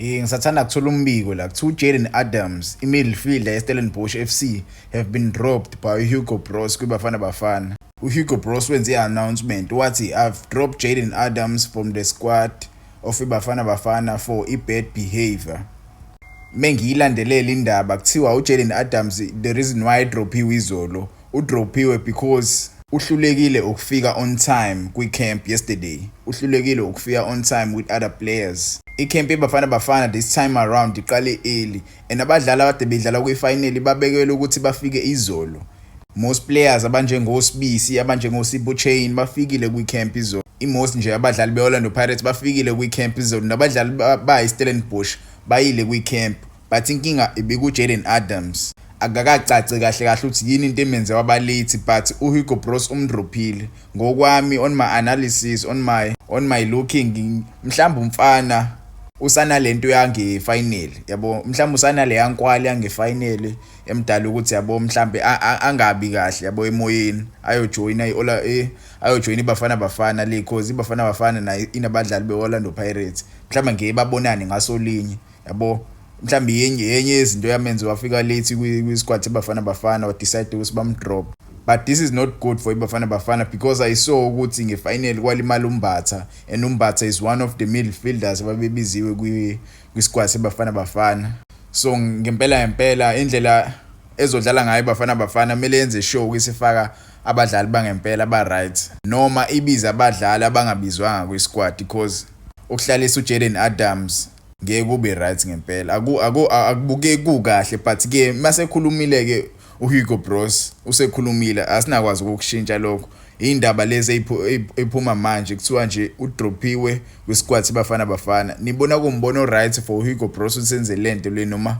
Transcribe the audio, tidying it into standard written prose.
Ngisathanda kuthola umbiko la kuthiwa uJaden Adams, i-midfielder yeStellenbosch FC, have been dropped by Hugo Broos kwiBafana Bafana. UHugo Broos wenze i-announcement wathi, "I've dropped Jaden Adams from the squad of iBafana Bafana for i-bad behavior." Mengiyilandelela indaba, kuthiwa uJaden Adams, the reason why edrophiwe izolo, udrophiwe because uhlulekile ukufika on time kwi-camp yesterday. Uhlulekile ukufika on time with other players. I-camp yeBafana Bafana this time around iqale early and abadlali abade bedlala kwi-final babekelwe ukuthi bafike izolo. Most players abanjengoSibisi, abanjengoSipho Chaine bafikile kwi-camp izolo. I-most nje abadlali be-Orlando Pirates bafikile kwi-camp izolo, nabadlali bayi-Stellenbosch bayile kwi-camp, but inkinga ibiku-Jaden Adams. Akakacaci kahle kahle ukuthi yini into emenze waba late, but uHugo Broos umdrophile. Ngokwami, on my analysis, on my looking, mhlawumbe umfana usanalento yange-final, yabo, mhlawumbe usanale yankwali yange-final emdala ukuthi, yabo, mhlambe angabi kahle, yabo, emoyeni ayojoyina ayojoyina iBafana Bafana le, cause iBafana Bafana nayo inabadlali be-Orlando Pirates. Mhlawumbe ngeke babonane ngasolinye, yabo. Mhlawumbe yenye yezinto yamenza wafika late kwi-squad seBafana Bafana, wa-decide ukuthi bamdrop. But this is not good for iBafana Bafana because I saw ukuthi nge-final kwalimala uMbatha, and uMbatha is one of the midfielders ababebiziwe kwi-squad seBafana Bafana. So ngempela ngempela, indlela ezodlala ngayo iBafana Bafana, kumele yenze sure ukuthi ifaka abadlali bangempela ba-right noma ibize abadlali abangabizwanga kwi-squad, because ukuhlalisa uJaden Adams ngeke kube right ngempela. Akubukeki kukahle, but ke masekhulumile ke uHugo Broos, usekhulumile, asinakwazi ukukushintsha lokho. Indaba lezi ephuma manje, kuthiwa nje udrophiwe kwi-squad seBafana Bafana. Nibona kuwumbono right for Hugo Broos ukuthi enze lento le noma